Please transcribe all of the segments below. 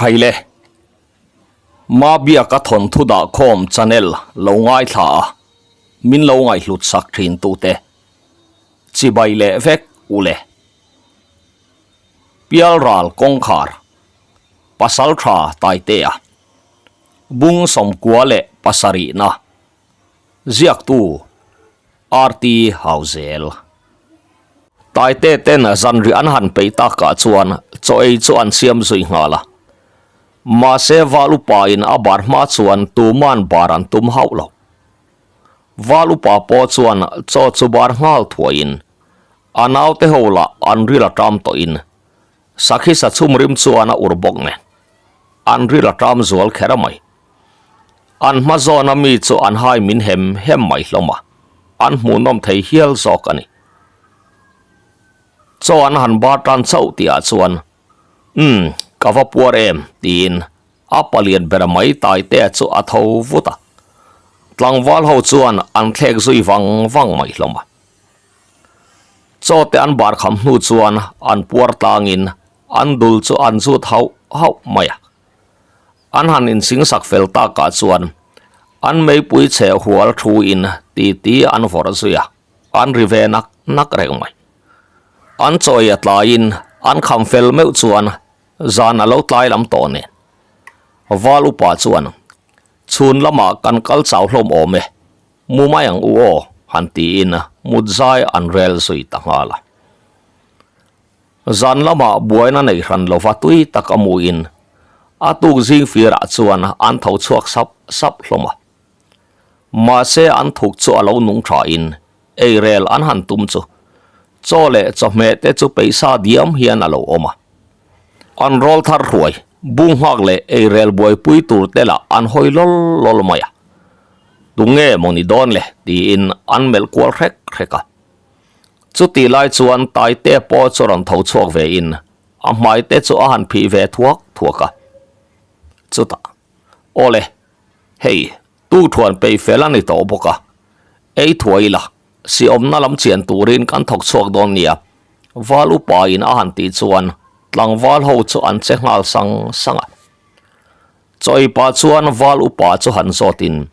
Khaile, Mabiaka thawnthu dahkhawm channel lo ngaithla a, min lo ngaihhlut sak thin tute chibai leh vek u le. Pialral kawngkhar, Pasaltha Taitea, Bung 97 leh pasarihna, Ziaktu RT Hauzel. Taite ten zanriah an han peih takah chuan chaw ei chu an siam zui nghal a. Mahse Val upa in a bar hma chuan tuman bar an tum hauh lo. Val upa pawh chuan chaw chu bar nghal thuaiin a naute ho lah an ril a ṭam tawhin sakhi sa chhum rim chuan a ur bawk nen an ril a ṭam zual kher mai. An hma zawna mi chu an hai min hem hem mai hlawm a, an hmuhnawm thei hial zawk a ni. Chaw an han bar tan chauh tihah chuan, Umm, ka va puar em? tiin a palian ber mai Taitea chu a tho vut a. Tlangval ho chuan an thlek zui vang vang mai hlawm a. Chaw te an bar kham hnu chuan an puar tlangin an dul chu an zut hauh hauh mai a. An han insingsak fel takah chuan an meipui chhe hual thuin titi an vawrh zui a, an ri ve nak nak reng mai. An chawi a tlaiin an kham fel meuh chuan zan a lo tlai lam tawh nen. Val upa chuan, Chhun lamah kan kal chau hlawm awm e, mu mai ang u aw, han tiin mut zai an rel zui ta nghal a. Zan lamah buaina nei hran lova tui tak a muin a tuk zing firah chuan an tho chhuak sap sap hlawm a. Mahse an thuk chu a lo nung thain eirel an han tum chu chaw leh chawhmeh te chu peihsa diam hian a lo awm a. An rawl thar hruai, bung nghak leh eirel buaipui tur te lah an hawi lawl lawl mai a. Tunge maw ni dawn le tiin an melh kual hrek hrek a. Chutih lai chuan Taite pawh chu rawn tho chhuak ve in a hmai te chu a han phih ve thuak thuak a. Chutah, Awle, hei, tu thuan peih fel a ni tawh bawk a, ei thuai ila, siawmna lam chian turin kan thawk chhuak dawn nia, Val upa in a han tih chuan tlangval ho chu an che nghal sang sang a. Chawi pah chuan Val upa chu han zawt in,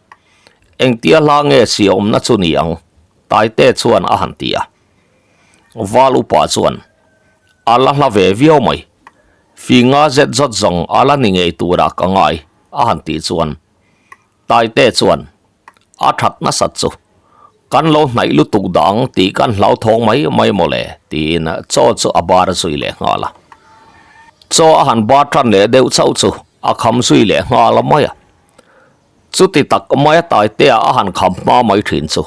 Engtia hla nge siawmna chu ni ang? Taite chuan a han ti a. Val upa chuan, A la hla ve viau mai. Finga zet zawt zawng a la ni ngei turah ka ngai, a han tih chuan Taite chuan, A that nasat chu. Kan lo hnaih lutuk dang tih kan hlauthawng mai mai mawle, tiin chaw chu a bar zui leh nghal a. Chaw a han bar tan leh deuh chauh chu a kham zui leh nghal mai a. Chuti tak maia Taitea a han kham hma mai thin chu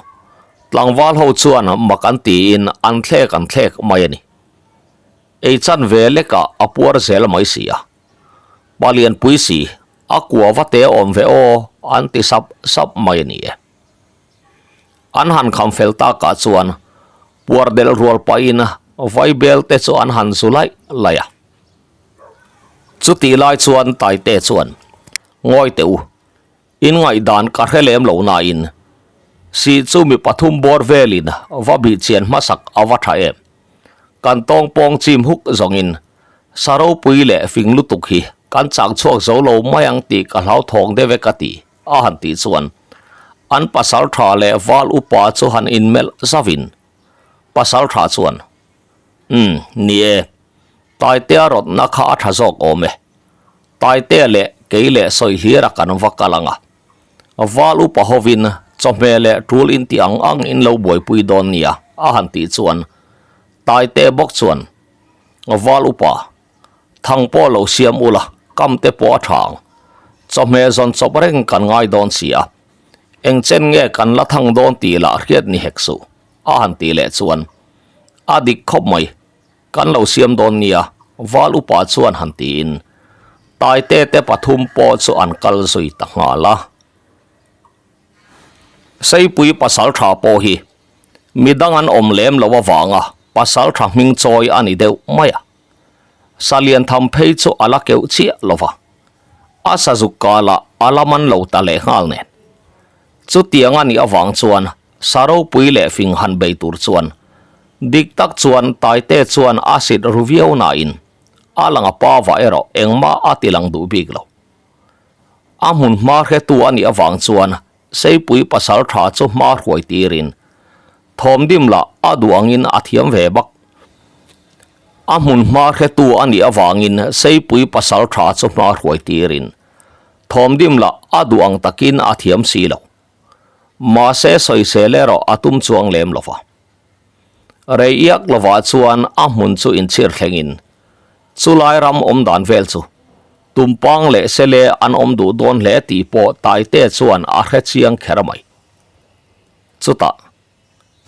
tlangval ho chuan mak an tiin an thlek an thlek mai a ni. Ei chan ve lekah a puar zel mai si a. Palianpui si a kua va te awm ve aw an ti sap sap mai a ni e. An han kham fel takah chuan puar delh rual pahin vaibel te chu an han zu laih laih a. Chutih lai chuan Taite chuan, Ngawi teh u, in ngaihdan ka hre lem lo nain si chu mi pathum bawr velin va bih chian hmasak a va tha em. Kan tawng pawng chim huk zawngin sa ropui leh fing lutuk hi kan chang chhuak zo lo mai ang tih ka hlauthawng deuh e ka ti, a han tih chuan an pasal tha leh val upa chu han inmelh zavin pasal tha chuan, Umm, ni e, Taitea rawtna kha a tha zawk awm e. Taitea leh kei leh sawi hlir a kan va kal ang a. Val upa hovin chawhmeh leh tul in ti ang ang in lo buaipui dawn nia a han tih chuan Taitea bawk chuan Val upa thang pawh lo siam ula kam te pawh a tha ang. Chawhmeh zawn chawp reng kan ngai dawn si a. Eng chen nge kan la thang dawn tih lah hriat ni hek suh a han tih leh chuan a dik khawp mai. Kan lo siam dawn nia, Val upa chuan han tiin Taite te pathum pawh chu an kal zui ta nghal a. Seipui pasal tha pawh hi midang an awm lem lo avanga pasal tha hming chawi a ni deuh mai a. Salian tham phei chu a la keuh chiah lo va, a sazuk kalah a la man lo ta leh nghal nen. Chutiang a nih avang chuan sa ropui leh fing han bei tur chuan dik tak chuan Taite chuan a sit ru viau nain A lang a pa vah erawh engmah a ti lang duh bik lo. A hmun hma hretu a nih avang chuan Seipui pasal tha chu hma hruai tirin thawmdim lah a duh angin a thiam ve bak. A hmun hma hretu a nih avangin Seipui pasal tha chu hma hruai tirin thawmdim lah a duh ang takin a thiam si lo. Mahse sawisel erawh a tum chuang lem lo va. Rei iak lovah chuan a hmun chu inchhir thlengin chulai ram awm dan vel chu tumpang leh sele an awm duh dawn hle tih pawh Taite chuan a hre chiang kher mai. Chutah,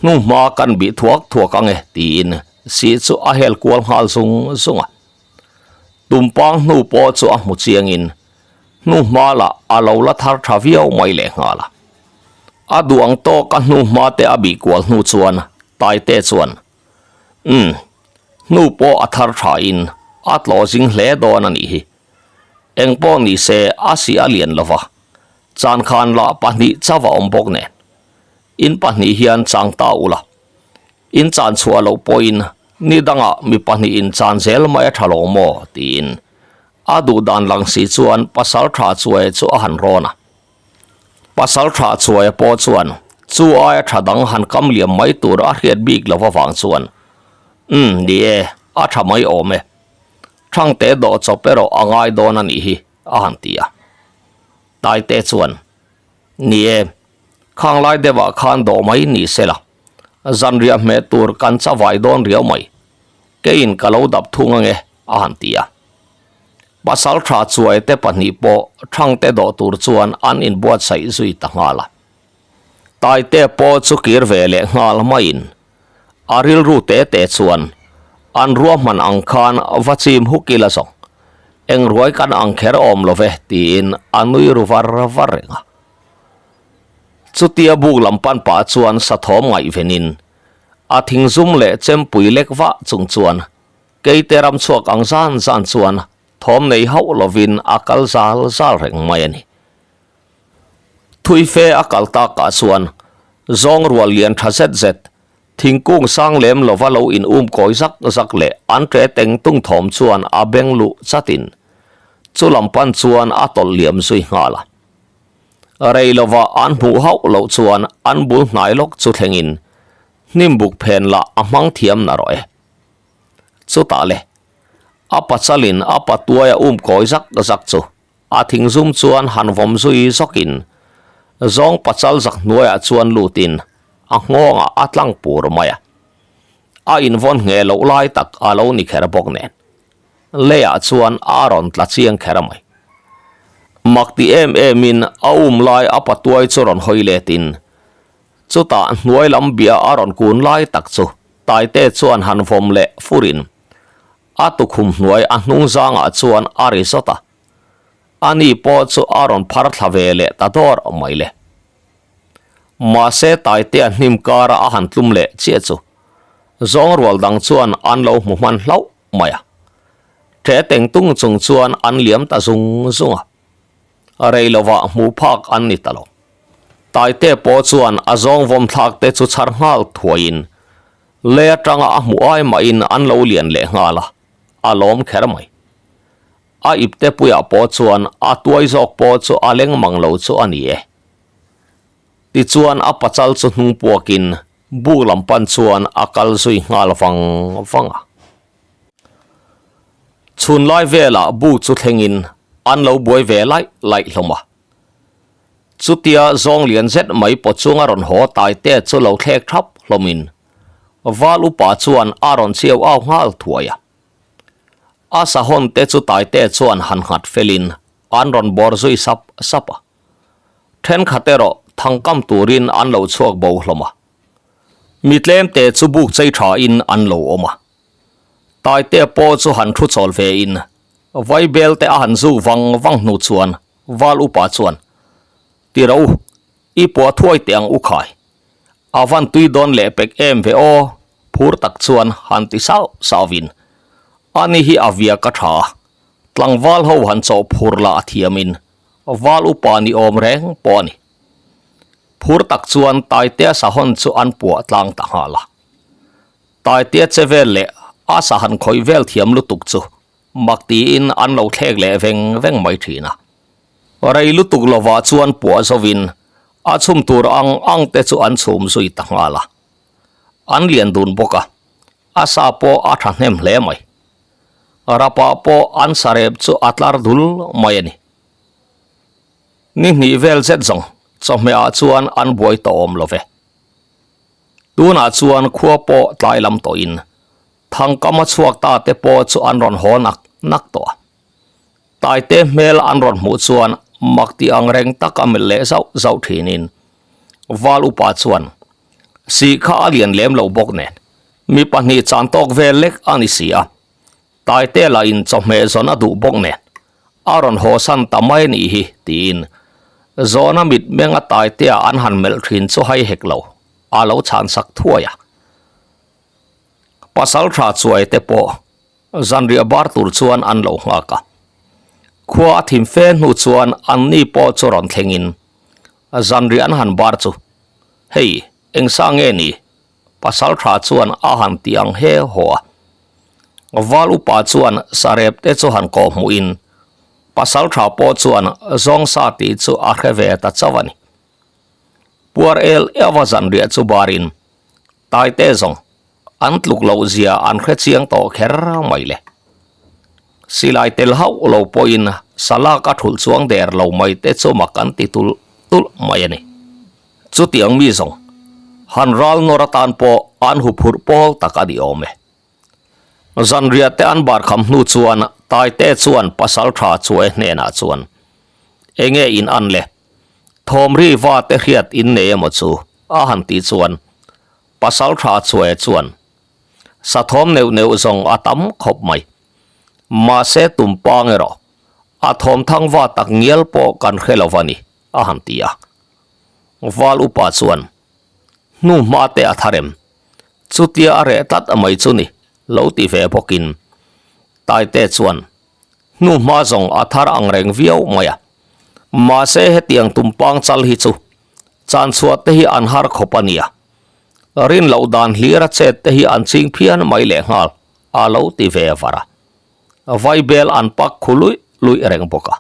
hnuhma kan bih thuak thuak ang e tiin sih chu a hel kual nghal zung zung a. Tumpang hnu pawh chu a hmu chiangin hnuhma lah a lo la thar tha viau mai lehnghal a. A duh ang tawk a hnu hma te a bih kual hnu chuan Taite chuan, Umm, hnu pawh a thar tha in a tlawh zing hle dawn a nih hi. Eng pawh ni se a si a lian lo va, chan khan lah pahnih chauh a awm bawk nen. In pahnih hian chang ta ula, in chan chhuah loh pawhin ni dangah mi pahnih in chan zel mai a tha lo maw? tiin a duh dan lang si chuan pasal tha chuai chu a han rawn a. Pasal tha chuaia pawh chuan chu aia tha dang han kam liam mai tur a hriat bik lo avang chuan, Umm, ni e, a tha mai awm e. Thangte dawh chawp erawh a ngai dawn a nih hi, a han ti a. Taite chuan, Ni e, khang lai deuhah khan dawh mai ni se la, zanriah hmeh tur kan chavai dawn riau mai, keiin ka lo dap thung ange, a han ti a. Pasal tha chuai te pahnih pawh Thangte dawh tur chuan an inbuatsaih zui ta nghal a. Taite pawh chu kir ve leh nghal maiin a rilru te te chuan an ruahman ang khan va chim huk ila zawng eng ruai kan ang kher awm lo ve tiin a nui ru var var reng a. Chutia buk lam pan pah chuan sathawm ngaihvenin a thingzum leh chempui lek vah chung chuan Keite ram chhuak ang zan zan chuan thawm nei hauh lovin a kal zal zal reng mai a ni. Thui fe a kal takah chuan zawng rual lian tha zet zet, thingkung sang lem lova lo in um kawi zak zak leh an ṭe teng tung thawm chuan a beng luh chatin chu lam pan chuan a tawlh liam zui nghal a. Rei lova an hmuh hauh loh chuan an bul hnai lawk chu thlengin hnim buk phen lah a hmang thiam narawh e. Chutah le, a pachalin a patuai a um kawi zak zak chu a thingzum chuan han vawm zui zawkin zawng pachal zak hnuaiah chuan lutin a nghawngah a tlang pur mai a. A invawn ngheh loh lai tak a lo ni kher bawk nen, leiah chuan a rawn tla chiang kher mai. Mak ti em emin a um lai a patuai chu rawn hawi letin Chutah hnuai lam bia a rawn kun lai tak chu Taite chuan han vawm leh furin a tukhum hnuai a hnung zangah chuan a ri zawt a, ani pawh chu a rawn phar thla ve leh ta dawr mai le. Mahse Taitea hnim kara a han tlum leh chiah chu zawng rual dang chuan an lo hmu hman hlauh mai a, ṭhe teng tung chung chuan an liam ta zung zung a. A rei lovah hmuh phak an ni ta lo. Taite pawh chuan a zawng vawm thlak te chu chhar nghal thuaiin lei atanga a hmuh ai mahin an lo lian leh nghal a, a lawm kher mai. A ipte puiah pawh chuan a tuai zawk pawh chu a leng mang lo chu a ni e. Tichuan a pachal chu hnung puakin buk lam pan chuan a kal zui nghal vang vang a. Chhun lai velah bu chu thlengin an lo buai ve laih laih hlawm a. Chutia zawng lian zet mai pawt chunga rawn haw Taite chu lo thlek thap hlawmin Val upa chuan a rawn chiau au nghal thuai a. A sahawn te chu Taite chuan han nghat felin an rawn bawr zui sap sap a. Thenkhat erawh thangkam turin an lo chhuak bo hlawm a. Mi tlemte chu buk chei thain an lo awm a. Taite pawh chu han thu chawl ve in Vaibel te a han zuk vang vang hnu chuan Val upa chuan, Ti ro u, i puah thuai teh ang u khai. A van tui dawn leh pek em ve aw, phur tak chuan han ti sauh sauh in, Ani hi a via ka tha a, tlangval ho han chawh phur lah a thiam in Val upa ni awm reng pawh a ni. Phur tak chuan Taitea sahawn chu an puah tlang ta nghal a. Taitea che vel leh a sa han khawih vel thiam lutuk chu mak tiin an lo thlek leh veng veng mai thin a. Rei lutuk lovah chuan puah zovin a chhum tur ang ang te chu an chhum zui ta nghal a. An lian dun bawk a, a sa pawh a tha hnem hle mai. Rapah pawh an sarep chu a tlar dul mai a ni. Ni hnih vel zet zawng chawhmeh ah chuan an buai tawh awm lo ve. Tunah chuan khua pawh tlai lam tawhin Thangkam a chhuak ta te pawh chu an rawn haw nak nak tawh a. Taite hmel an rawn hmuh chuan mak ti ang reng tak a melh leh zauh zauh thinin Val upa chuan sih kha a lian lem lo bawk nen mi pahnih chan tawk vel lek a ni si a. Taite lah in chawhmeh zawn a duh bawk nen a rawn haw san ta mai nih hi tiin Zawna mit menga Taitea an han melh thin chu hai hek lo a lo chhan sak thuai a. Pasal tha chuai te pawh zanriah bar tur chuan an lo nghak a. Khua a thim fe hnu chuan an ni pawh chu rawn thlengin zanriah an han bar chu hei engsa nge ni Pasal tha chuan a han ti ang he haw a. Val upa chuan sarep te chu han kawh hmuhin pasal tha pawh chuan zawng sa tih chu a hre ve ta chauh a ni. Puar el eva zanriah chu barin Taite zawng an tluk loh zia an hre chiang tawh kher mai le. Silai tel hauh lo pawhin salak a thulh chuang der lo mai te chu mak an ti tulh tulh mai a ni. Chutiang mi zawng han ral nawr atan pawh an huphurh pawl tak a ni awm e. Zanriah te an bar kham hnu chuan Taite chuan pasal tha chuai hnenah chuan, Enge in an le? Thawm ri va te hriat in nei emaw chu? a han tih chuan pasal tha chuai chuan, Sa thawm neuh neuh zawng a tam khawp mai. Mahse tumpang erawh a thawm thang va tak ngial pawh kan hre lo va ni. a han ti a. Val upa chuan, Hnu hma te a tharem, chutia a reh tlat mai chu ni, lo ti ve bawkin Taite chuan, Hnu hma zawng a thar ang reng viau mai a, mahse hetiang tumpang chal hi chu chan chhuah te hi an har khawp a nia, rin loh dan hlir a chet te hi an ching phian mai lehnghal, a lo ti ve var a. Vaibel an pak khu luih luih reng bawk a.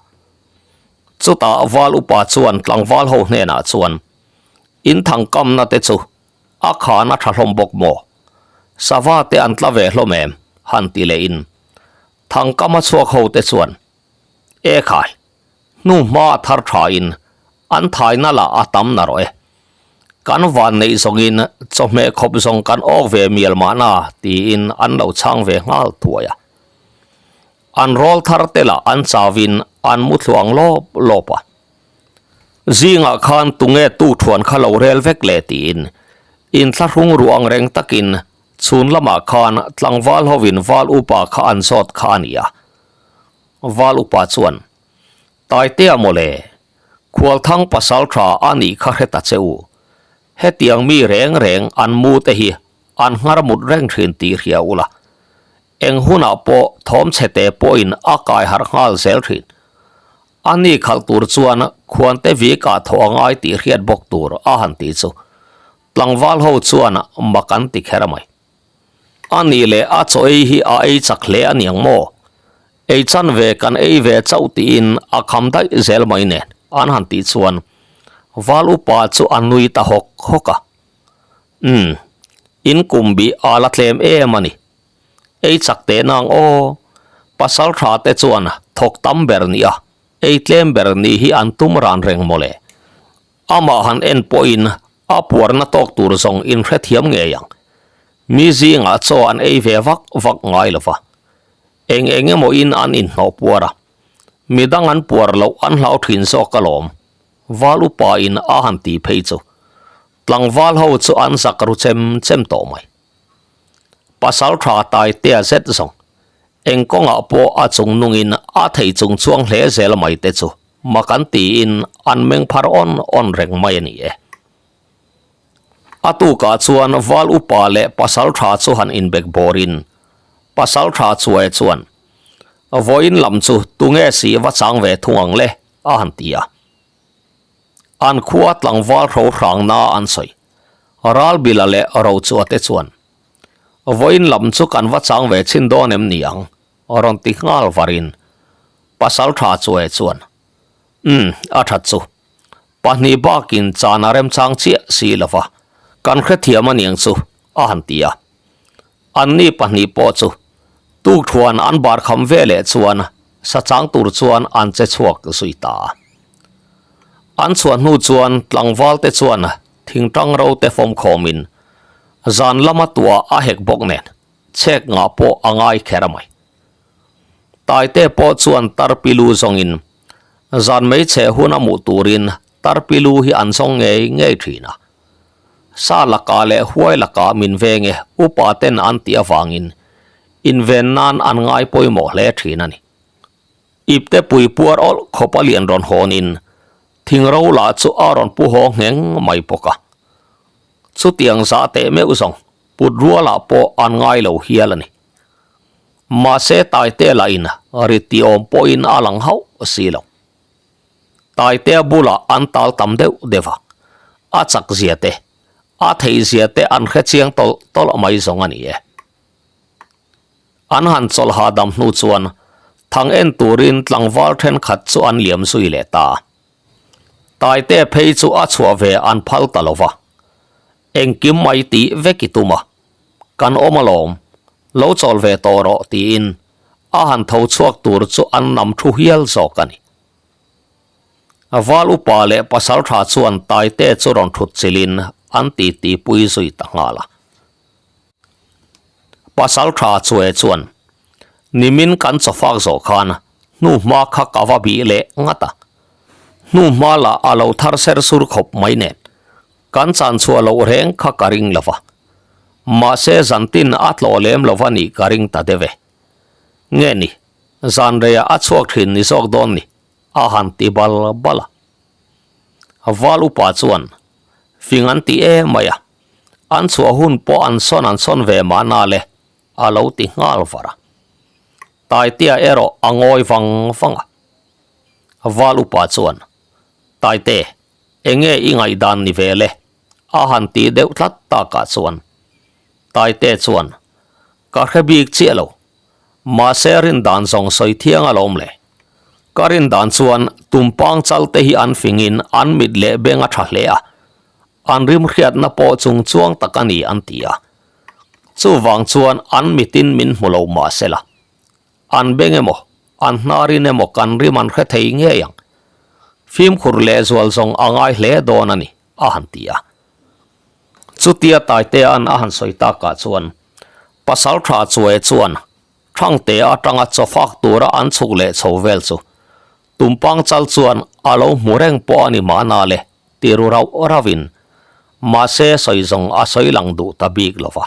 Chutah val upa chuan tlangval ho hnenah chuan, In thangkamna te chu a khan a tha hlawm bawk maw? Sava te an tla ve hlawm em? han ti leh in thangkam a chhuak ho te chuan, E khai, hnu hma a thar tha in an thaina lah a tam narawh e. Kan van neih zawngin chawhmeh khawp zawng kan awk ve mial mahna tiin an lo chhang ve nghal thuai a. An rawl thar te lah an chauin an mu thluang lawp lawp a. Zingah khan tunge tu thuan kha lo rel vek le tiin inthlahrung ruh ang reng takin chhun lamah khan tlangval hovin val upa kha an zawt kha a ni a. Val upa chuan, Taitea mawle, Khualthang pasal tha a nih kha hre ta che u. Hetiang mi reng reng an mu te hi an nghar mut reng thin tih hria ula. Eng hunah pawh thawm chhete pawhin a kai harh nghal zel thin. A ni khalh tur chuan khuante vikah thawh a ngai tih hriat bawk tur a han ti chu tlangval ho chuan mak an ti kher mai. A nih leh a chaw ei hi a ei chak hle a niang maw? Ei chan ve kan ei ve chauh tiin a kham daih zel mai nen an han tih chuan val upa chu a nui ta hawk hawk a. Umm, in kum bih a la tlem em a ni. Ei chak teh nang aw. Pasal tha te chuan thawk tam ber nia, ei tlem ber nih hi an tum ran reng mawle. Amah han en pawhin a puarna tawk tur zawng in hrethiam ngei ang. Mi zingah chaw an ei ve vak vak ngai lo va. Eng eng emaw in an inhnawh puar a. Midang an puar loh an hlau thin zawk alawm. Val upa in a han ti phei chu. Tlangval ho chu an zak ru chem chem tawh mai. Pasal tha Taitea zet zawng eng kawngah pawh a chung nungin a thei chung chuang hle zel mai te chu mak an tiin an meng phar awn awn reng mai a ni e. A tukah chuan Val upa leh Pasal tha chu han inbek bawrin Pasal tha chuai chuan Vawiin lam chu tunge si va chang ve thung ang le a han ti a. An khua tlangval hro hrangna an sawi. Ralbila leh Rochua te chuan, Vawiin lam chu kan va chang ve chhin dawn em ni ang? rawn ti nghal varin Pasaltha Chuai chuan, Umm, a that chu. Pahnih bakin chan a remchang chiah si lo va, kan hrethiam aniang chu, a han ti a. Anni pahnih pawh chu tukthuan an bar kham ve leh chuan sa chang tur chuan an che chhuak zui ta a. An chhuah hnu chuan tlangval te chuan thingtang ro te fawm khawmin zan lama tuah a hek bawk nen chhek ngah pawh a ngai kher a mai. Taite pawh chuan tarpilu zawngin zan mei chhe hun a hmuh turin tarpilu hi an zawng ngei ngei thin a. Sa lakah leh huai lakah min veng e upa ten an tih avangin inven nan an ngai pawimawh hle thin a ni. Ipte pui puar awlh khawp a lian rawn hawnin thing ro lah chu a rawn pu haw ngheng mai bawk a. Chutiang zah teh meuh zawng put rualah pawh an ngai lo hial a ni. Mahse Taite lahin rit ti awm pawhin a lang hauh si lo. Taitea bulah an tal tam deuh deuh a, a chak zia te, a theih zia te an hre chiang tawlh tawlh mai zawng a ni e. An han chawlh hahdam hnu chuan thang en turin tlangval thenkhat chu an liam zui leh ta. Taitea phei chu a chhuah ve an phal ta lo va, engkim mai tih vek i tum a, kan awm alawm, lo chawl ve tawh rawh tiin a han tho chhuak tur chu an nam thu hial zawk a ni. Val upa leh pasal tha chuan Taite chu rawn thut chilhin an titi pui zui ta nghal a. Pasal tha Chue chuan, Nimin kan chawfak zawh khan hnuhma kha ka va bih leh ngat a. Hnuhma lah a lo thar ser sur khawp mai nen Kan chan chhuah loh reng kha ka ring lo va. Mahse zantin a tlawh lem lo va nih ka ring ta deuh e. Nge ni, zan reiah a chhuak thin ni zawk dawn ni, a han ti bal bal a. Val upa chuan, Fing an ti em mai a, an chhuah hun pawh an sawn an sawn ve mahna le, a lo ti nghal var a. Taitea erawh a ngawi vang vang a. Val upa chuan, Taite, Enge i ngaihdan ni ve le? A han ti deuh tlat takah chuan Taite chuan, Ka hre bik chiah lo. Mahse rindan zawng sawi thiang alawm le. Ka rindan chuan tumpang chal te hi an fingin an mit leh beng a tha hle a, an rim hriatna pawh chung chuang tak a ni an ti a. Chuvang chuan an mitin min hmu lo mahsela. An beng emaw, an hnarin emaw kan rim an hre thei ngei ang. Fimkhur lehzual zawng a ngai hle dawn a ni, a han ti a. Chutia Taitea'n a han sawi takah chuan Pasaltha Chuai chuan Thangte atanga chawfak tura an chhuk leh chho vel chu Tumpang chal chuan a lo hmu reng pawh a ni mahna le ti ru rauh rauhin mahse sawi zawng a sawi lang duh ta bik lo va.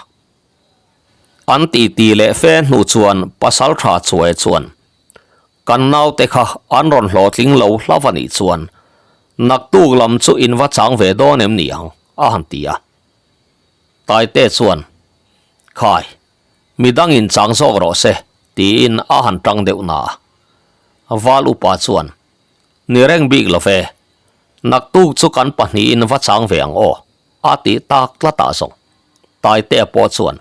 An titi leh fe hnu chuan Pasaltha Chuai chuan, Kan naute kha an rawn hlawhtling lo hlauh a nih chuan naktuk lam chu in va chang ve dawn em ni ang? a han ti a. Taite chuan, Khai, midang in chang zawk rawh se, tiin a han tang deuh na a. Val upa chuan, Ni reng bik lo ve, naktuk chu kan pahnihin va chang ve ang aw, a tih tak tlatah zawng. Taitea pawh chuan,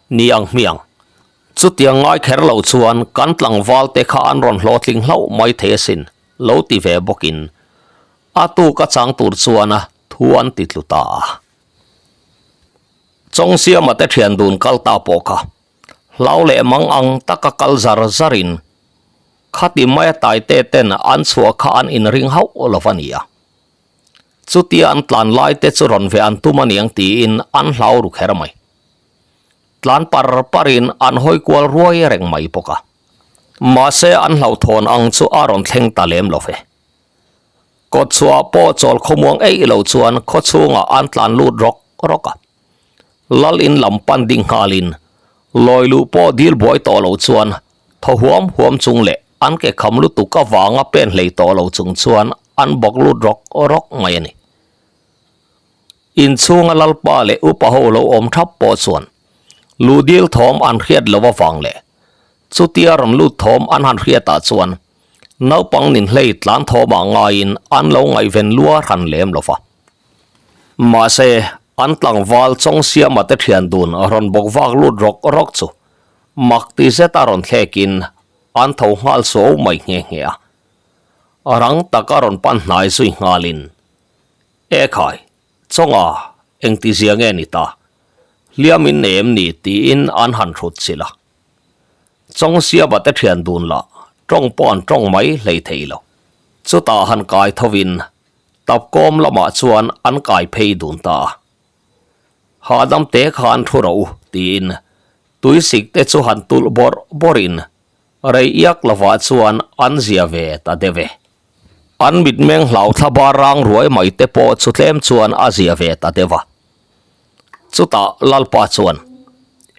Ni ang hmiang, chutiang ngai kher lo chuan kan tlangval te kha an rawn hlawhtling hlauh mai thei asin, lo ti ve bawkin a tuk a chang tur chuan thu an ti tlu ta a. Chawngsiama te thian dun kal ta pawh kha hlau leh mang ang taka kal zar zarin khati maia Taite ten an chhuah kha an inring hauh lo va nia. Chutia an tlan lai te chu rawn ve an tum aniang tiin an hlau ru kher mai. Tlan par parin an hawi kual ruai reng mai bawk a. Mahse an hlauhthawn ang chu a rawn thleng ta lem lo ve. Kawtchhuah pawh chawl khawmuang eih lo chuan khaw chhungah an tlan lut rawk rawk a. Lal in lam pan ding nghalin lawi luh pawh dil buai tawh lo chuan Thaw huam huam chung leh an ke kham lutuk avanga pen hlei tawh lo chung chuan an bawk lut rawk rawk mai a ni. Inchhunga Lalpa leh upa ho lo awm thap pawh chuan luhdil thawm an hriat lo avang leh chutia rawn lut thawm an han hriatah chuan naupang ninhlei tlan thawmah ngaiin an lo ngaihven lua hran lem lo va. Mahse, an tlangval Chawngsiama te thian dun rawn bawk vak lut rawk rawk chu. Mak ti zeta rawn thlekin an tho nghal suau mai nghe nghe a. Rang taka rawn pan hnai zui nghalin, Ekhai, chawnga engtizia nge ni ta? Hliam in nei em ni? tiin an han hrut chilh a. Chawngsiaba te thian dun lah tawng pawh an tawng mai hlei thei lo. Chutah han kai thovin tapkawm lamah chuan an kai phei dun ta a. Hahdam te khan thu rawh u tiin tuisik te chu han tulh bawrh bawrhin rei iak lovah chuan an zia ve ta deuh e. An mitmeng hlau thla bar rang ruai mai te pawh chu tlem chuan a zia ve ta deuh a. Chutah Lalpa chuan,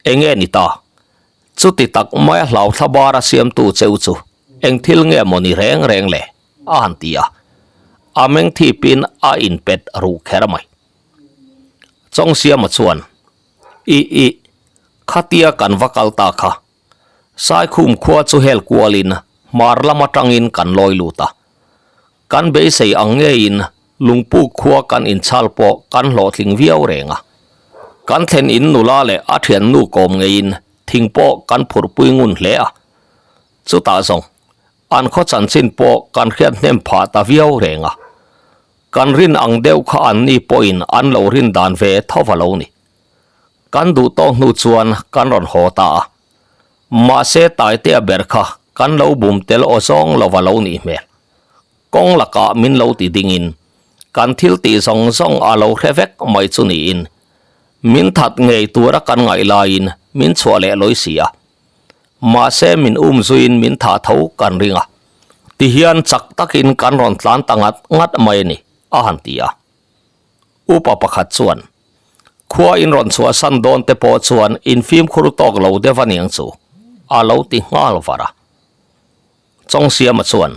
Enge ni ta? Chuti tak maia hlau thla bara siamtu cheu chu eng thil nge maw ni reng reng le? a han ti a. A meng thipin a inpet ruh kher mai. Chawngsiama chuan, I i, khatia kan va kal ta kha. Saikhum khua chu hel kualin hmar lam atangin kan lawi lut a. Kan beisei ang ngeiin Lungpuk khua kan inchhal pawh kan hlawhtling viau reng a. Kan thlen in nula leh a thiannu kawm ngeiin thing pawh kan phurhpui ngun hle a. Chutah zawng, an khaw chanchin pawh kan hriat hnem phah ta viau reng a. Kan rin ang deuh kha anni pawhin an lo rin dan ve tho va lo ni. Kan duh tawk hnu chuan kan rawn haw ta a. Mahse Taitea ber kha kan lo bum tel aw zawng lo va lo nih hmel. Kawng lakah min lo ti dingin kan thil tih zawng zawng a lo hre vek mai chu niin min that ngei tura kan ngaih laiin min chhuah leh lawi si a. Mahse min um zuiin min thah tho kan ring a, tihian chak takin kan rawn tlan ta ngat ngat mai a ni, a han ti a. Upa pakhat chuan, Khua in rawn chhuahsan dawn te pawh chuan in fimkhur tawk lo deuh a niang chu, a lo ti nghal var a. Chawngsiama chuan,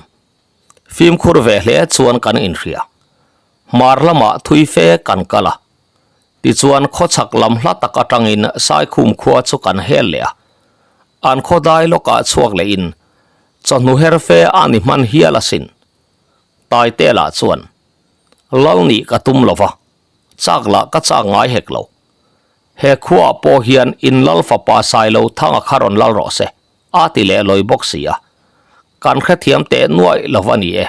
Fimkhur ve hle chuan kan inhria. Hmar lamah thui fe kan kal a. Tichuan khawchhak lam hla tak atangin Saikhum khua chu kan hel leh a. An khaw dai lawkah chhuak lehin chawhnu her fe a ni hman hial asin. Taite lah chuan, Lal nih ka tum lo va, chak lah ka chak ngai hek lo. He khuaah pawh hian in lal fapa Sailo Thanga kha rawn lal rawh se, a ti leh lawi bawk si a. Kan hrethiam teh nuaih lo va ni e.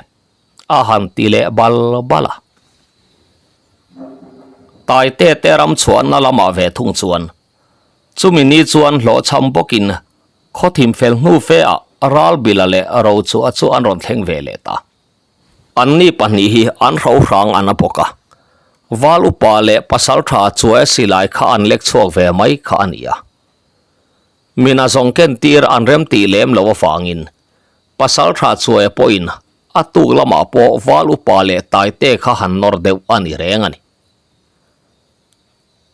A han ti leh bal bal a. Taite te ram chhuahna lamah ve thung chuan chumi ni chuan hlawhchham bawkin khawthim fel hnu fe ah Ralbila leh Rochua chu an rawn thleng ve leh ta. Anni pahnih hi an hro hrang an a bawk a, Val upa leh Pasaltha Chuaia silai kha an lek chhuak ve mai kha a ni a. Mina zawng ken tir an remtih lem loh avangin Pasaltha Chuaia pawhin a tuk lamah pawh Val upa leh Taite kha han nawr deuh a ni reng a ni.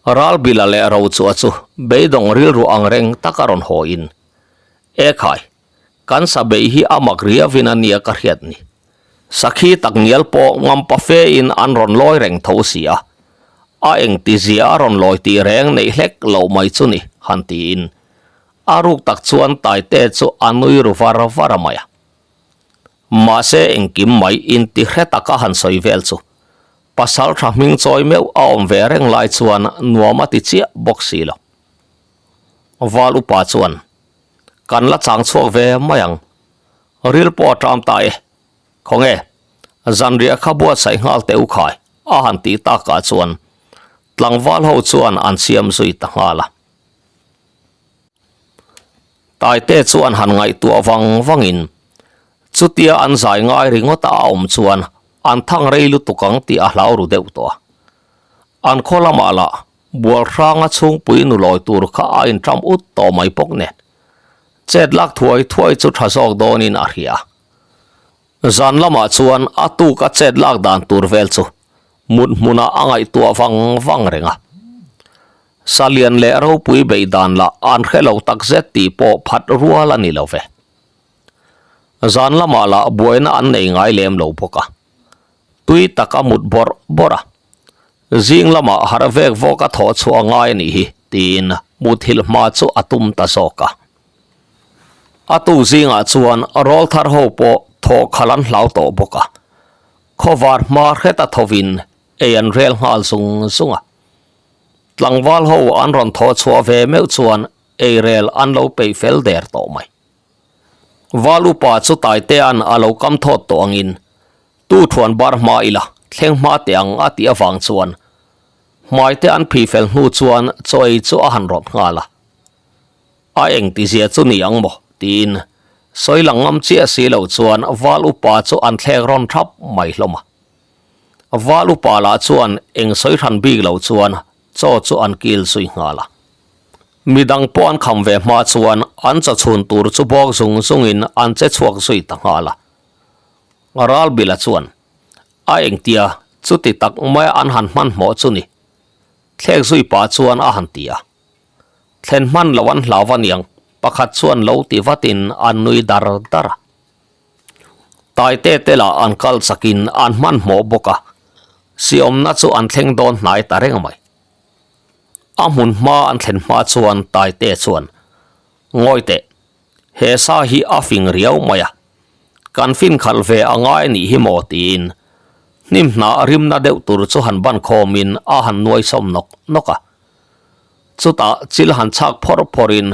Ralbila leh Rochua chu beidawng rilru ang reng taka rawn hawiin, Ekhai, kan sa beih hi a mak riauin a nia ka hriat ni. Sakhi tak ngial pawh ngampa fein an rawn lawi reng tho si a, a engtizia a rawn lawi tih reng neih hlek loh mai chu ni, han tiin a ruk tak chuan Taite chu a nui ru var var a mai a. Mahse engkim mai inti hre taka han sawi vel chu pasal tha hming chawi meuh a awm ve reng lai chuan nuam a ti chiah bawk si lo. Val upa chuan, Kan la chang chhuak ve mai ang. Ril pawh a ṭam ta e. Khawnge, zanriah kha buatsaih nghal teh u khai, a han tih takah chuan tlangval ho chuan an siam zui ta nghal a. Taite chuan han ngaihtuah vang vangin chutia an zai ngai ringawt a awm chuan an thang rei lutuk ang tih a hlau ru deuh tawh a. An khaw lamah lah bual hranga chhungpui nulawi tur kha a inṭam ut tawh mai bawk nen chet lak thuai thuai chu ṭha zawk dawnin a hria. Zan lamah chuan a tuk a chet lak dan tur vel chu mut hmunah a ngaihtuah vang vang reng a. Salian leh ropui beih dan lah an hre lo tak zet tih pawh phat rual a ni lo ve. Zan lamah lah buaina an nei ngai lem lo bawk a, tui tak a mut bawrh bawrh a. Zing lamah harh vek vawk a thawh chhuah a ngai a nih hi tiin muthilh hma chu a tum ta zawk a. A tu zingah chuan rawlthar ho pawh thawh khalh an hlau tawh bawk a, khawvar hma hret a thovin ei an rel nghal zung zung a. Tlangval ho an rawn thawh chhuah ve meuh chuan. eirel an lo peih fel der tawh mai. Val upa chu Taitea'n a lo kam thawt tawh angin tu thuan bar hma ila thleng hma teh ang a tih avang chuan hmaite an phih fel hnu chuan chaw ei chu a han rawt nghal a. A engtizia chu ni ang maw? tiin sawi lang ngam chiah si lo chuan Val upa chu an thlek rawn thap mai hlawm a. Val upa lah chuan eng sawi hran bik lo chuan chaw chu an kil zui nghal a. Midang pawh an kham ve hma chuan an chaw chhun tur chu bawk zung zungin an che chhuak zui ta nghal a. Ralbila chuan a engtia chuti tak maia an han hmanhmawh chu ni thlek zui pah chuan a han ti a. Thlen hman lo an hlau aniang, pakhat chuan lo ti vatin an nui dar dar a. Taite te lah an kal chakin an hmanhmawh bawk a, siawmna chu an thleng dawn hnai ta reng mai. A hmun hma an thlen hma chuan Taite chuan, Ngawi teh, he sa hi a fing riau mai a, kan fin khalh ve a ngai anih hi maw tiin hnim hnah rimna deuh tur chu han ban khawmin a han nuai sawm nawk nawk a. Chutah chil han chhak phawrh phawrhin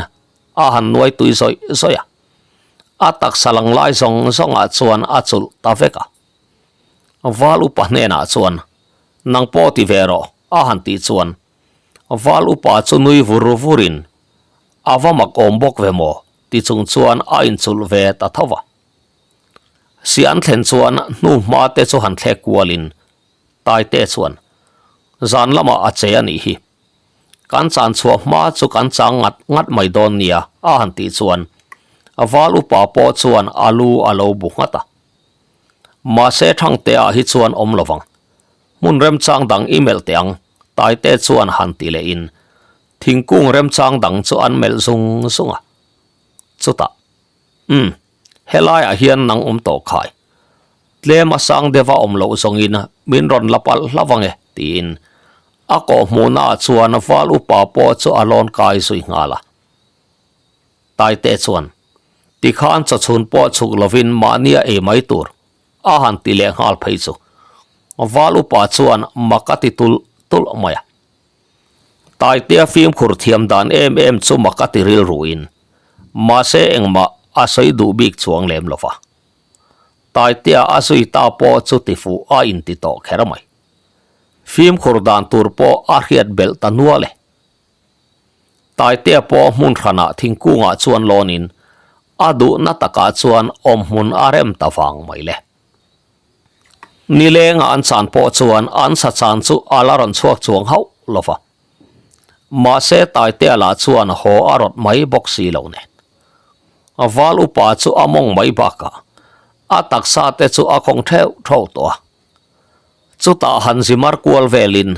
a han nuai tui zawih zawih a. A taksa lang lai zawng zawngah chuan a chulh ta vek a. Val upa hnenah chuan, Nang pawh ti ve rawh, a han tih chuan Val upa chu nui vur vurin, A va mak awm bawk ve maw? ti chung chuan a inchulh ve ta tho va. Si an thlen chuan hnu hma te chu han thlek kualin Taite chuan, Zan lamah a che a nih hi. Kan chan chhuah hma chu kan chang ngat ngat mai dawn nia, a han tih chuan val upa pawh chuan a lu a lo bu nghat a. Mahse Thangtea hi chuan awm lo vang. Hmun remchang dang i melh teh ang, Taite chuan han ti lehin thingkung remchang dang chu an melh zung zung a. Chutah, Umm, helaiah hian nang awm tawh khai. Tlem a sang deuh a awm loh zawngin min rawn la palh hlauh ang e, tiin a kawh hmuhnaah chuan val upa pawh chu a lawn kai zui nghal a. Taite chuan, Tikhan chawchhun pawh chhuk lovin mahnia ei mai tur, a han ti leh nghal phei chu. Val upa chuan mak a ti tulh tulh mai a. Taitea fimkhur thiam dan em em chu mak a ti rilruin, mahse engmah a sawi duh bik chuang lem lo va. Taitea a zui ta pawh chu tifuh a inti tawh kher mai. Fimkhur dan tur pawh a hriat belh ta nual e. Taitea pawh hmun hranah thingkungah chuan lawnin a duhna takah chuan awmhmun a rem ta vang mai le. Nilenga an chan pawh chuan an sa chan chu a la rawn chhuak chuang hauh lo va. Mahse Taitea lah chuan haw a rawt mai bawk si lo nen. Val upa chu a mawng mai bakah a taksa te chu a khawng theuh theuh tawh a. Chutah han zimar kual velin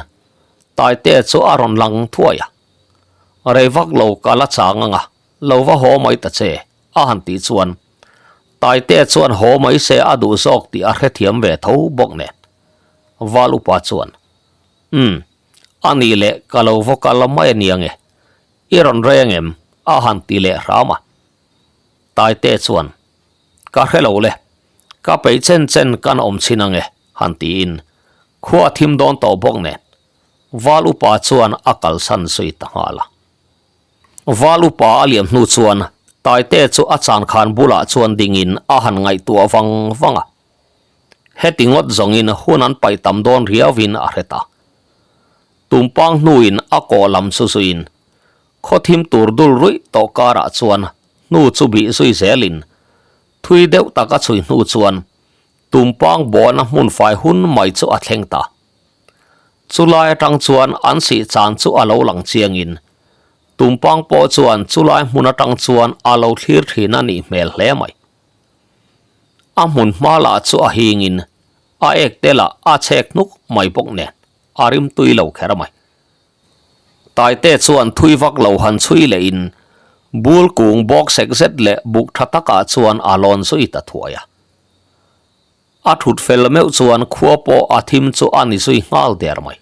Taitea chu a rawn lang thuai a. Rei vak lo ka la chang ang a, lo va haw mai ta che, a han tih chuan Taitea chuan haw mai se a duh zawk tih a hrethiam ve tho bawk nen. Val upa chuan, Umm, a nih leh ka lo va kal mai a nia nge? I rawn rei angem? a han ti leh hram a. Taite chuan, Ka hre lo le, ka peih chen chen kan awm chhin ange, han tiin khua a thim dawn tawh bawk nen Val upa chuan a kalsan zui ta nghal a. Val upa a liam hnu chuan Taite chu a chankhan bulah chuan dingin a han ngaihtuah vang vang a. Heti ngawt zawngin hun an paih tam dawn riauin a hre ta. Tumpang hnuin a kawh lam chu zuiin khaw thim tur dul ruih tawh karah chuan hnu chu bih zui zelin thui deuh tak a chhui hnu chuan tumpang bawhna hmun fai hun mai chu a thleng ta. Chulai atang chuan an sih chan chu a lo lang chiangin tumpang pawh chuan chulai hmun atang chuan a lo thlir thin a nih hmel hle mai. A hmun hma lah chu a hingin a ek te lah a chhek hnuk mai bawk nen a rim tui lo kher mai. Taite chuan thui vak lo han chhui leh in bul kung bawk sek zet leh buk tha takah chuan a lawn zui ta thuai a. A thut fel meuh chuan khua pawh a thim chu a ni zui nghal der mai.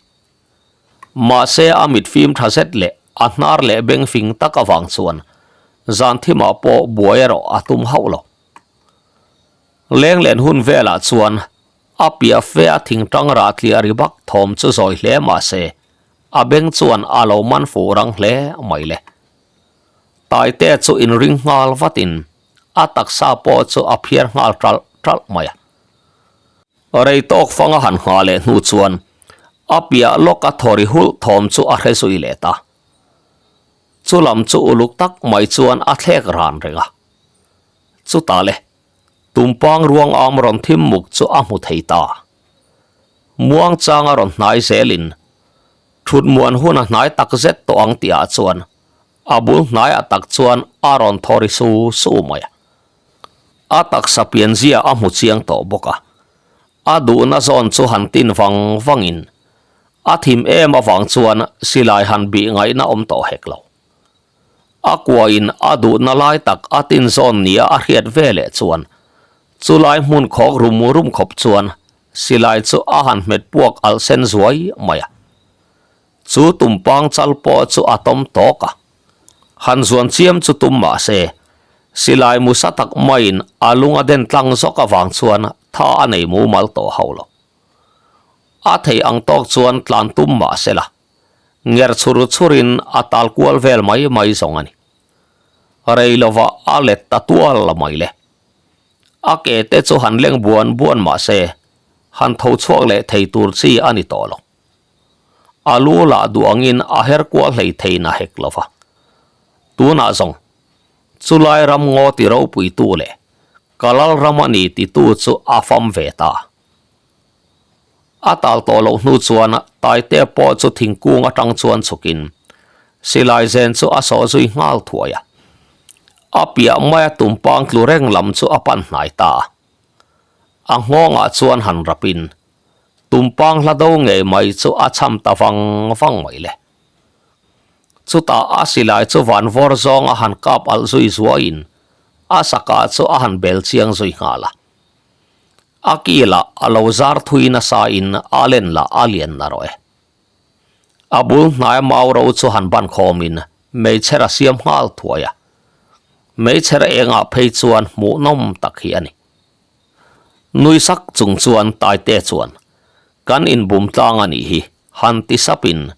Mahse a mit fim tha zet leh a hnar leh beng fing tak avang chuan zan thimah pawh buai erawh a tum hauh lo. Lenglen hun velah chuan a piah fe a thingtang rah tliah ri bak thawm chu zawi hle mahse a beng chuan a lo man fuh rang hle mai le. Taitea chu inring nghal vatin a taksa pawh chu a phiar nghal ṭalh ṭalh mai a. Rei tawk fang a han nghah leh hnu chuan a piah lawk a thaw ri hulh thawm chu a hre zui leh ta. Chu lam chu uluk tak mai chuan a thlek ran reng a. Chutah le, tumpang ruang am rawn thim muk chu a hmu thei ta. Muangchang a rawn hnai zelin thut muan hun a hnai tak zet tawh ang tihah chuan a bul hnaiah tak chuan a rawn thaw ri su su mai a. A taksa pianzia a hmu chiang tawh bawk a, a duhna zawn chu han tin vang vangin a thim em avang chuan silai han bih ngaihna awm tawh hek lo. A kuain a duhna lai tak a tin zawn nia a hriat ve leh chuan chulai hmun khawk rum rum khawp chuan silai chu a han hmet puak alh sen zuai mai a. Chu tumpang chal pawh chu a tawm tawk a, han zuan chiam chu tum mah se, silai musa tak maiin a lung a den tlang zawk avang chuan tha a nei mumal tawh hauh lo. A thei ang tawk chuan tlan tum mah se la, nger chhur chhurin a tal kual vel mai mai zawng a ni. Rei lovah a let ta tual la mai le. A ke te chu han leng buan buan mah se, han tho chhuak leh thei tur chi a ni tawh lo. A lu lah duh angin a her kual hlei thei na hek lo va. Tunah zawng, chulai ram ngaw ti ropuitu leh ka lal ram a ni titu chu a fam ve ta. A tal tawh loh hnu chuan Taitea pawh chu thingkung atang chuan chhukin silai zen chu a sawh zui nghal thuai a. A piah maia tumpang tlu reng lam chu a pan hnai ta a. A nghawngah chuan han rapin Tumpang hla do ngei mai chu a cham ta vang vang mai le. Chutah a silai chu van vawr zawng a han kap alh zui zuaiin a sakah chu a han bel chiang zui nghal a. A ki lah a lo zar thui nasa in a len lah a lian na rawh e. A bul hnaia mau ro chu han ban khawmin meichher a siam nghal thuai a. Meichher engah phei chuan hmuhnawm tak hi a ni. Nui sak chung chuan Taite chuan, Kan inbum tlang a nih hi, han ti sapin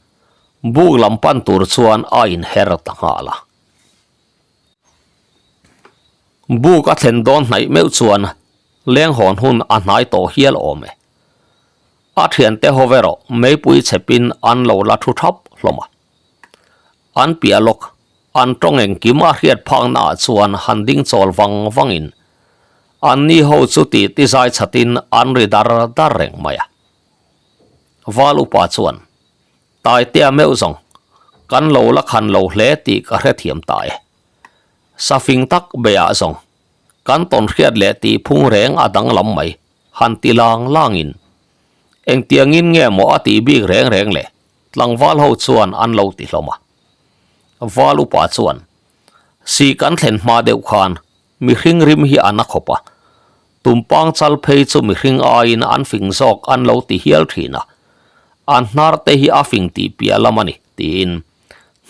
buk lam pan tur chuan a inher ta nghal a. Buk a thlen dawn hnaih meuh chuan leng hawn hun a hnai tawh hial awm e. A thiante ho erawh meipui chhepin an lo la thu thap hlawm a. An piah lawk, an tawng engkim a hriat phakna ah chuan han ding chawl vang vangin an ni ho chu tih ti zai chatin an ri dar dar reng mai a. Val upa chuan, Taitea meuh zawng, kan lo la khan lo hle tih ka hrethiam ta e. Safing tak beiah zawng, kan tawn hriat leh tih phung reng a danglam mai, han ti lang langin. Engtiangin nge maw a tih bik reng reng le? Tlangval ho chuan an lo ti hlawm a. Val upa chuan, Si kan thlen hma deuh khan mihring rim hi a na khawp a, tumpang chal phei chu mihring aiin an fing zawk an lo ti hial thin a, an hnar te hi a fing tih piah lam a ni, tiin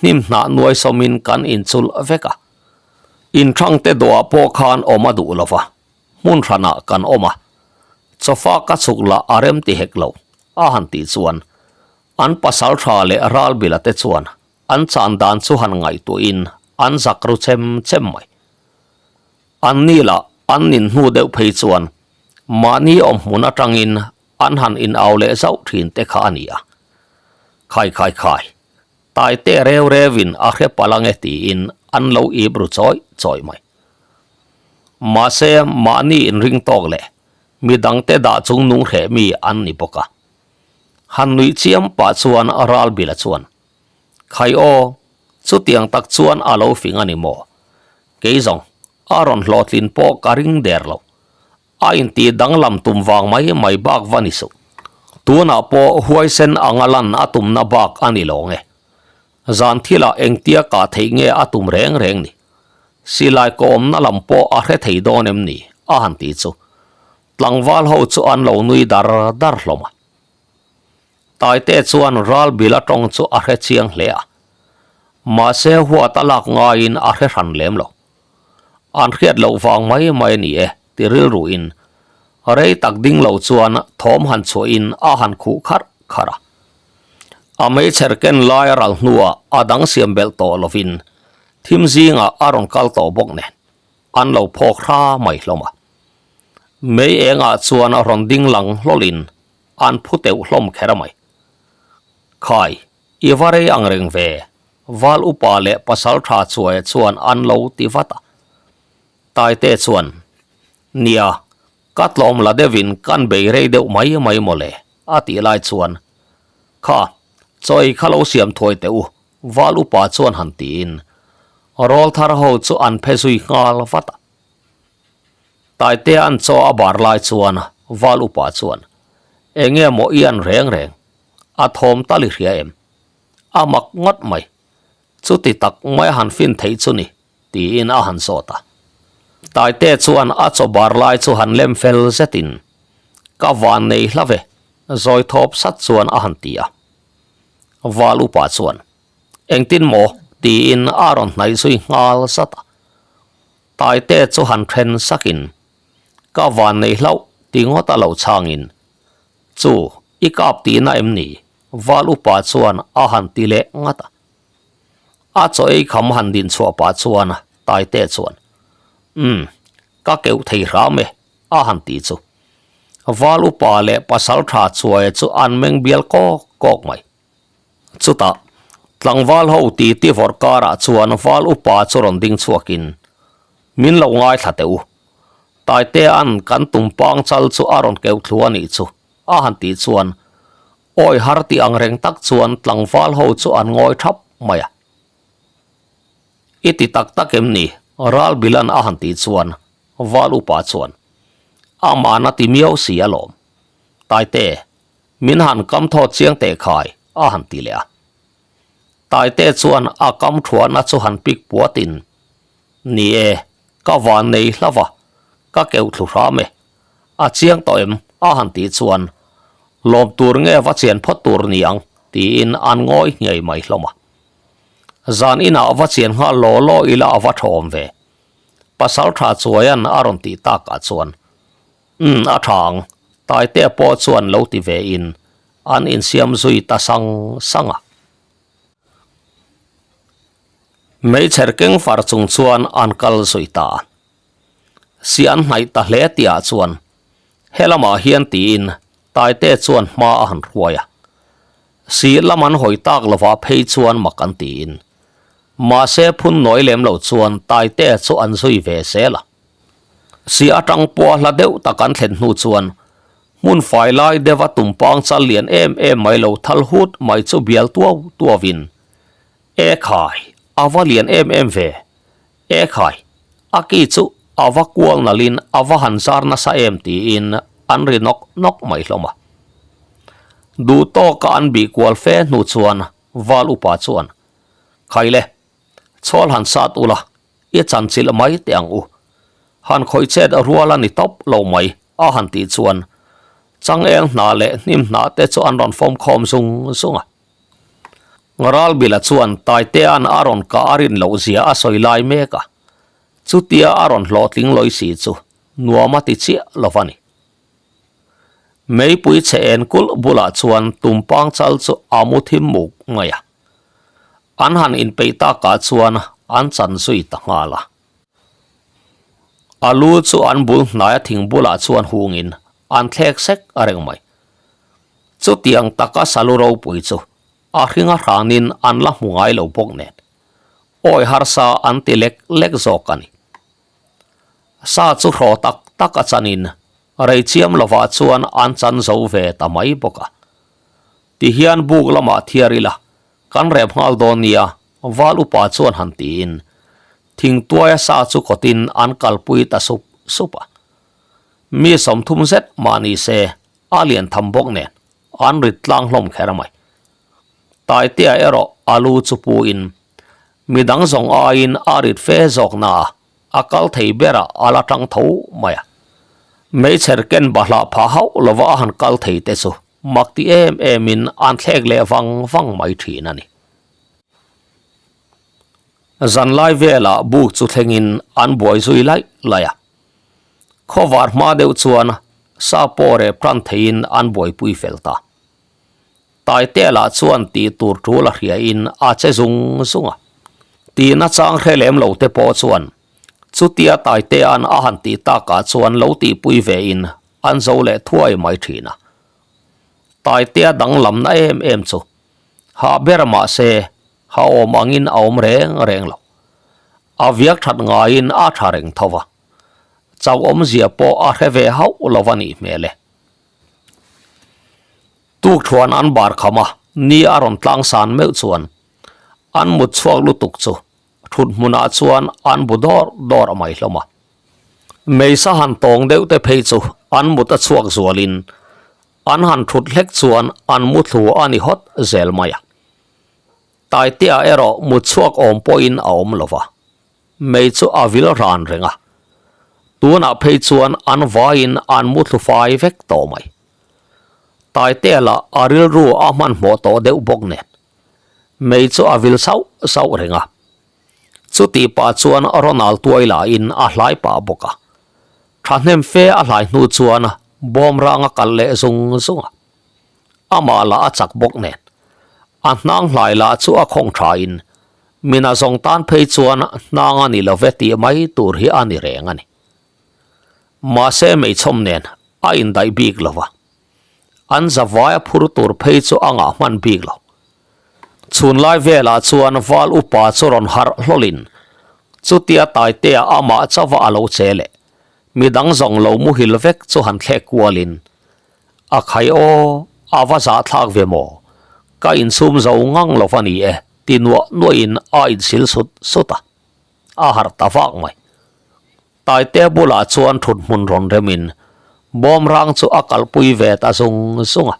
hnim hnah nuai sawmin kan inchulh vek a. Inthangte dawhah pawh khan awm a duh lo va, hmun hranah kan awm a, chawfa ka chhuk lah a rem ti hek lo, a han tih chuan an pasal tha leh ral bila te chuan an chan dan chu han ngaihtuahin an zak ru chem chem mai. An ni lah an nin hnu deuh phei chuan mahni awm hmun atangin an han in au leh zauh thin te kha a ni a. Khai khai khai, Taite reu reuin a hre palh ange tiin an lo ip ru chawi chawi mai. Mahse, mahni inring tawk leh midangte dah chung nung hreh mi an ni bawk a. Han nuih chiam pah chuan Ralbila chuan, Khai aw, chutiang tak chuan a lo fing a ni maw? Kei zawng, a rawn hlawhtlin pawh ka ring der lo. A intih danglam tum vang mai mai bak va ni suh. Tunah pawh huaisen anga lan a tumna bak a ni lo nge. Zan thilah engtia kah theih nge a tum reng reng ni. Silai kawmna lam pawh a hre thei dawn em ni? a han ti chu. Tlangval ho chu an lo nui dar dar hlawm a. Taite chuan ral bila tawng chu a hre chiang hle a. Mahse huat a lak ngaiin a hre hran lem lo. An hriat loh vang mai mai a ni e, ti rilruin rei tak ding lo chuan thawm han chhuahin a han khuh kharh kharh a. A meichher ken lai a ral hnuah a dang siam belh tawh lovin. Thim zingah a rawn kal tawh bawk nen an lo phawk hra mai hlawm a. Mei engah chuan a rawn ding lang hlawlin an phu teuh hlawm kher mai. Khai, i va rei ang reng ve, Val upa leh pasal tha chuaia chuan an lo ti vat a. Taite chuan, Nia, ka tlawm la deuhin kan bei rei deuh mai mai mawle, a tih lai chuan, Kha, chaw ei kha lo siam thuai teh u, Val upa chuan han tiin rawl thar ho chu an phe zui nghal vat a. Taitea an chaw a bar lai chuan Val upa chuan, Enge maw i an reng reng? A thawm tal i hria em? A mak ngawt mai. Chuti tak mai a han fin theih chu ni, tiin a han zawt a. Taitea chuan a chaw bar lai chu han lem fel zetin, Ka van nei hla ve, zawi thawp sat chuan a han ti a. Val upa chuan, Engtin maw? tiin a rawn hnaih zui nghal zat a. Taite chu han then sakin, Ka van nei hlauh ti ngawt a lo chhangin, Chu, i kap tihna em ni? Val upa chuan a han ti leh ngat a. A chaw ei kham han din chhuah pah chuan Taite chuan, Umm, ka keuh thei hram e, a han ti chu. Val upa leh pasal tha chuai chu an meng bial kawk kawk mai. Chutah, tlangval ho ti ti vawrh karah chuan val upa chu rawn ding chhuakin, Min lo ngaithla teh u. Taitea'n kan tumpang chal chu a rawn keuh thlu a nih chu, a han tih chuan awi har tih ang reng tak chuan tlangval ho chu an ngawi thap mai a. I ti tak tak em ni? Ral Bilan a han tih chuan Val upa chuan, Aman a ti miau si alawm. Taite, min han kam thawt chiang teh khai, a han ti leh a. Taite chuan a kam thuahna chu han pik puatin, Ni e, ka van nei hla va, ka keuh thlu hram e. A chiang tawh em? a han tih chuan, Lawm tur nge va chian phawt tur ni ang, tiin an ngawi ngei mai hlawm a. Zan inah va chian nghal law law ila a va thawm ve. Pasal tha chuaian a rawn tih takah chuan, Umm a tha ang, Taitea pawh chuan lo ti ve in an insiam zui ta sang sang a. Meichher keng far chung chuan an kal zui ta a. Si an hnaih ta hle tihah chuan helamah hian tiin Taitea chuan hma a han hruai a. Si lam an hawi tak lovah phei chuan mak an tiin Mahse phun nawi lem lo chuan Taitea chu an zui ve zel a. Si atang pawh a hla deuh tak an thlen hnu chuan hmun fai lai deuha tumpang chal lian em em mai lo thal hut mai chu bial tuau tuauin, E khai, a va lian em em ve. E khai, a ki chu a va kual nalhin a va han zar nasa em tiin an ri nawk nawk mai hlawm a. Duh tawka an bih kual fe hnu chuan Val upa chuan, Khaile, chhawl han sat ula, i chanchilh mai teh ang u. Han khawih chet rual a ni tawp lo mai, a han tih chuan changel hna leh hnim hna te chu an rawn fawm khawm zung zung a. Ralbila chuan Taitea'n a rawn kah a rin loh zia a sawi lai mek a, chutia a rawn hlawhtling lawi si chu nuam a ti chiah lo va ni. Meipui chhe en kulh bulah chuan tumpang chal chu a mu thim muk mai a. An han inpeih takah chuan an chan zui ta nghal a. A lu chu an bul hnaia thing bulah chuan hungin an thlek sek a reng mai. Chutiang taka salu ropui chu a hringa hranin an la hmu ngai lo bawk nen awi harsa an ti lek lek zawk a ni. Sa chu hraw tak tak a chanin rei chiam lovah chuan an chan zo ve ta mai bawk a. Tihian buk lamah thiar ila kan rep nghal dawn nia, Val upa chuan han tiin thingtuaia sa chu kawtin an kalpui ta sup sup a. Mi 30 zet mah ni se a lian tham bawk nen an rit tlang hlawm kher mai. Taitea erawh a lu chu puin Midang zawng aiin a rit fe zawk na a, a kal thei berah a la tang tho mai a. Meichher ken bahlah phah hauh lova a han kal thei te chu mak ti em emin an thlek leh vang vang mai thin a ni. Zanlai velah buk chu thlengin an buai zui laih laih a. Khawvar hma deuh chuan sa pawh rep tan theiin an buaipui fel ta. Taitea lah chuan tih tur tul a hria in a che zung zung a. Tihna chang hre lem lo te pawh chuan chutia Taitea'n a han tih takah chuan lo tihpui ve in an zo leh thuai mai thin a. Taitea danglamna em em chu hah ber mahse ha awm angin a awm reng reng lo. A viak that ngaiin a tha reng tho va, chauh awmzia pawh a hre ve hauh lo va nih hmel e. Tukthuan an bar kham a, ni a rawn tlang san meuh chuan an mut chhuak lutuk chu thut hmunah chuan an bu dawr dawr a mai hlawm a. Meisa han tawng deuh te phei chu an mut a chhuak zualin an han thut hlek chuan an mu thlu a ni hawt zel mai a. Taitea erawh mut chhuak awm pawhin a awm lo va, mei chu a vil ran reng a. Tunah phei chuan an vaiin an mu thlu fai vek tawh mai. Taitea lah a rilru a hmanhmawh tawh deuh bawk nen, mei chu a vil sauh sauh reng a. Chutih pah chuan Ronald tuai lahin a hlai pah bawk a. Thahnem fe a hlai hnu chuan bawmrang a kalh leh zung zung a. Amah lah a chak bawk nen. A hnang hlai lah chu a khawng thain mina zawng tan phei chuan hnang a ni lo ve tih mai tur hi a ni reng a ni. Mahse meichhawm nen a indaih bik lo va. An zavai a phur tur phei chu a ngah hman bik lo. Chhun lai velah chuan val upa chu rawn harh hlawlin chutia Taitea amah chauha a lo che leh midang zawng lo muhil vek chu han thlek kualin A khai aw, a va zahthlak ve maw? Ka insum zo ngang lo va ni e, ti nuah nuahin a insil sut sut a. A harh ta vak mai. Taitea bulah chuan thut hmun rawn remin bawmrang chu a kalpui ve ta zung zung a.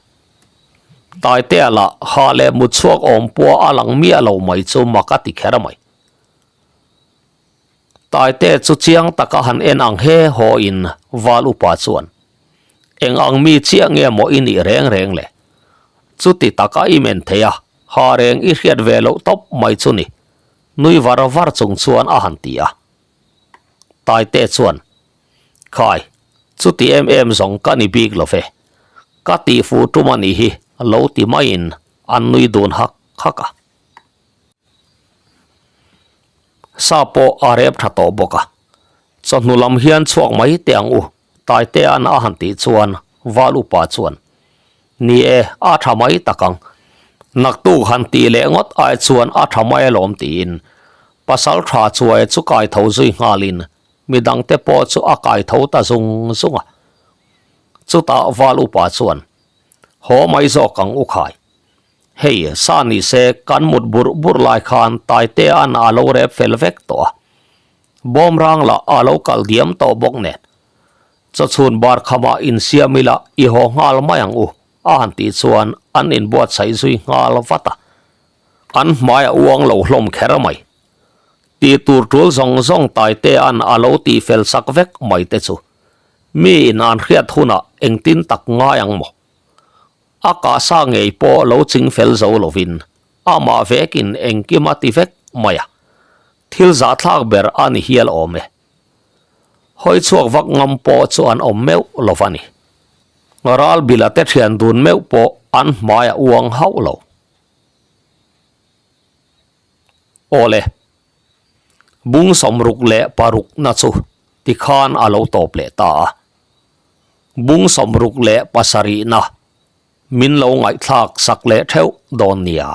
Taitea lah ha leh mut chhuak awm pawh a lang miah lo mai chu mak a ti kher mai. Taite chu chiang taka han en ang he haw in val upa chuan, Eng ang mi chiah nge maw i nih reng reng le? Chuti taka i men thei a, ha reng i hriat ve loh tawp mai chu ni, nui var var chung chuan a han ti a. Taite chuan, Khai, chuti em em zawng ka ni bik lo ve, ka tihfuh tum a nih hi lo ti maiin an nui dun hak hak a. Sa pawh a rep tha tawh bawk a, chawhnu lam hian chhuak mai teh ang u, Taitea'n a han tih chuan Val upa chuan, Ni e, a tha mai tak ang. Naktuk han tih leh ngawt ai chuan a tha mai alawm tiin pasal tha chuai chu kai tho zui nghalin midangte pawh chu a kai tho ta zung zung a. Chutah Val upa chuan, Haw mai zawk ang u khai. Hei, sa ni se kan mut burh burh lai khan Taitea'n a lo rep fel vek tawh a. Bawmrang lah a lo kal diam tawh bawk nen. Chawchhun bar khamah insiam ila i haw nghal mai ang u, a han tih chuan an inbuatsaih zui nghal vat a. An hmai a uang lo hlawm kher mai. Tih tur tul zawng zawng Taitea'n a lo tih fel sak vek mai te chu mi in an hriat hunah engtin tak ngai ang maw? A kahsa ngei pawh lo ching fel zo lovin amah vekin engkim a ti vek mai a, thil zahthlak ber a ni hial awm e. Hawi chhuak vak ngam pawh chu an awm meuh lo va ni. Ral bila te thian dun meuh pawh an hmai a uang hauh lo. Awle, bung 66 na chu tikhan a lo tawp leh ta a. Bung 67 na min lo ngaihthlak sak leh theuh dawn nia.